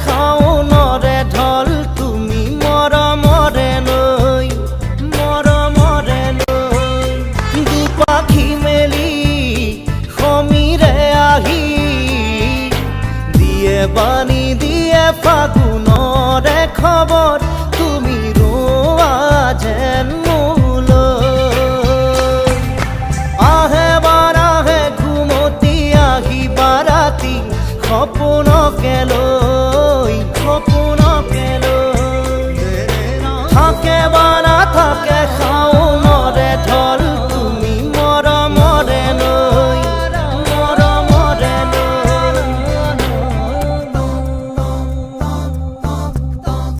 শাওনৰে ঢল, তুমি মৰমৰে নৈ, মৰমৰে নৈ। দুপাখি মেলি সমীৰে আহি দিয়ে বাণী, দিয়ে ফাগুনৰে খবৰ, তুমি ৰোৱা যেন মোলৈ। আহে বাৰাহে ঘুমতি আহিবা ৰাতি, সপোনকে লৈ, সপোনকে লৈ। থাকে